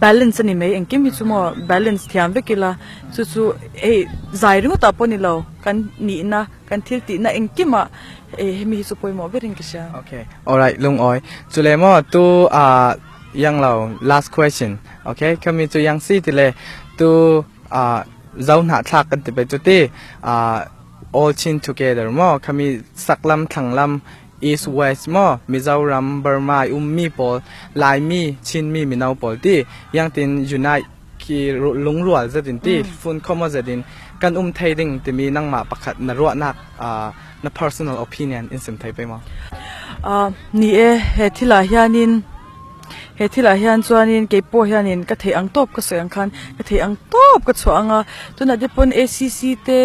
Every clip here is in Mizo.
balance a ni mai engkim hi chu maw balance thiam vek ila chu chu hei zai ringawt ah pawh ni lo kan nihna kan thil tihna engkimah hemi hi chu pawimawh berin ka hria. Okay alright lungawi chu le maw tu ah yang lo last question okay khami chu yang si ti le tu ah zo hnahthlak kan ti pai chu ti ah all chin together maw khami saklam thlanglam East West maw Mizoram Burma i ummi pawl Laimi Chinmi mino pawl ti yangtin unite khi lungrual zet in ti funkhawm aw zet in kan um thei ding timi nangmah pakhat na ruahnak na personal opinion in sim thei pei maw? Ni e, he thil ah hianin He thilah hian chuanin kei pawh hianin ka theih ang tawp ka sawi ang khan ka theih ang tawp ka chhuah ang a tunah te pawn acc te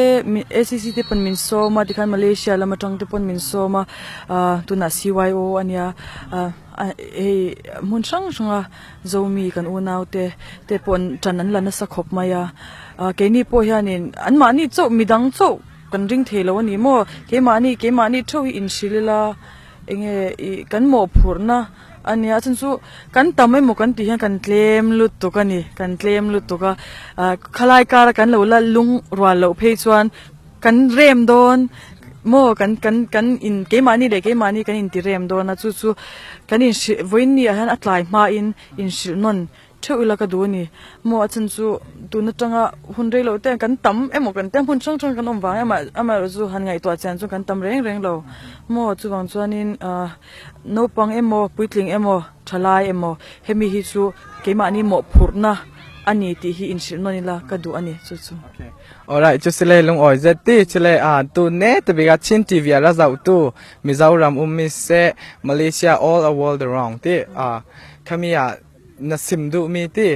acc te pawn min sawm a tikhan malaysia lam atang te pawn min sawm a ah tunah cyo ania ah hei hmun hrang hrang a zomi kan unau te te pawn tan an la nasa khawp mai a ah keini pawh hianin anmahni chauh midang chauh kan ring thei lo a ni maw keimahni keimahni theuh hi inhrilh ila enge ih kan mawhphurhna. A nia chhan chu kan tam emaw kan tih hian kan tlem lutuk a ni kan tlem lutuk a ah khalai kara kan lo la lung rual loh phei chuan kan rem dawn maw kan kan kan in keimahni leh keimahni kan inti rem dawn a chu chu kan inhrilh vawiin ni ah hian a tlai hmain inhrilh nawn Theuh ila ka duh a ni. Maw a chan chu tun atanga hun rei loh te kan tam emaw kan tia hmun hrang hrang kan awm vang emaw amaherawh chu han ngaihtuah chian chu kan tam reng reng lo. Maw chuvang chuanin ah naupang emaw puitling emaw thalai emaw hemi hi chu keimahni mawhphurhna a ni tih hi inhrilh nawn ila ka duh a ni chu chu. Alright chu sile lungawi zet ti chile ah tun ne te bik a Chin TV a la zoh tu Mizoram um mi seh Malaysia all a world around ti ah khami ah Na sim duhmi ti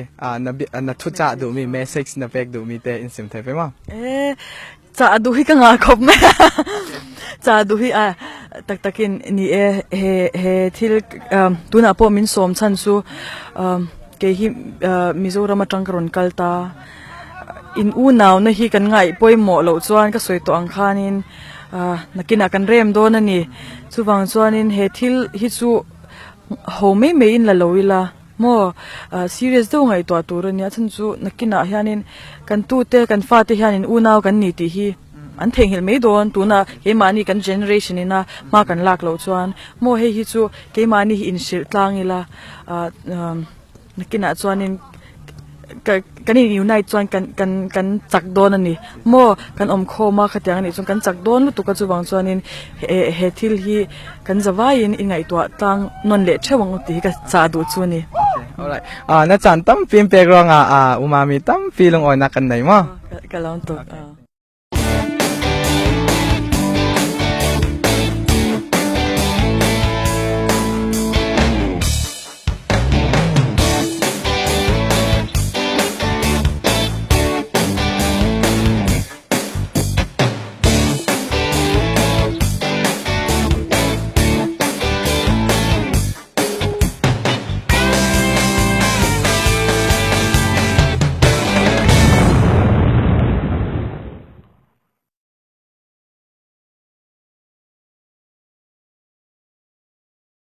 na thucah duhmi message na pek duhmi te in sim thei pe ma? Eh, ca duh hi ka ngah khop mai. Ca duh hi a tak takin ni e he he thil tunah pawh min sawm chhan chu kei hi Mizoram atang ka rawn kal ta. In unau na hi kan ngaih pawimawh loh chuan ka sawi tawh ang khanin nakinah kan rem dawn a ni. Chuvang chuanin he thil hi chu Ho mai mai in la lo ila maw serious deuh ngaihtuah tur a nia chhan chu nakinah hianin kan tute kan fate hianin unau kan ni tih hi an theihnghilh mai dawn tuna keimahni kan generation ina hma kan lak loh chuan maw hei hi chu keimahni hi inhrilh tlang ila ah Nakinah chuanin ka kan in unite chuan kan kan kan chak dawn a ni maw kan awm khawm a khatiang a nih chuan kan chak dawn lutuk a chuvang chuanin he he thil hi kan za vaiin i ngaihtuah tlang nawn leh theuh ang tih hi ka chah duh chu a ni. Alright ah na chan tampi in pek ruangah ah umami tampi lungawinak kan nei maw? Ka lo tawp.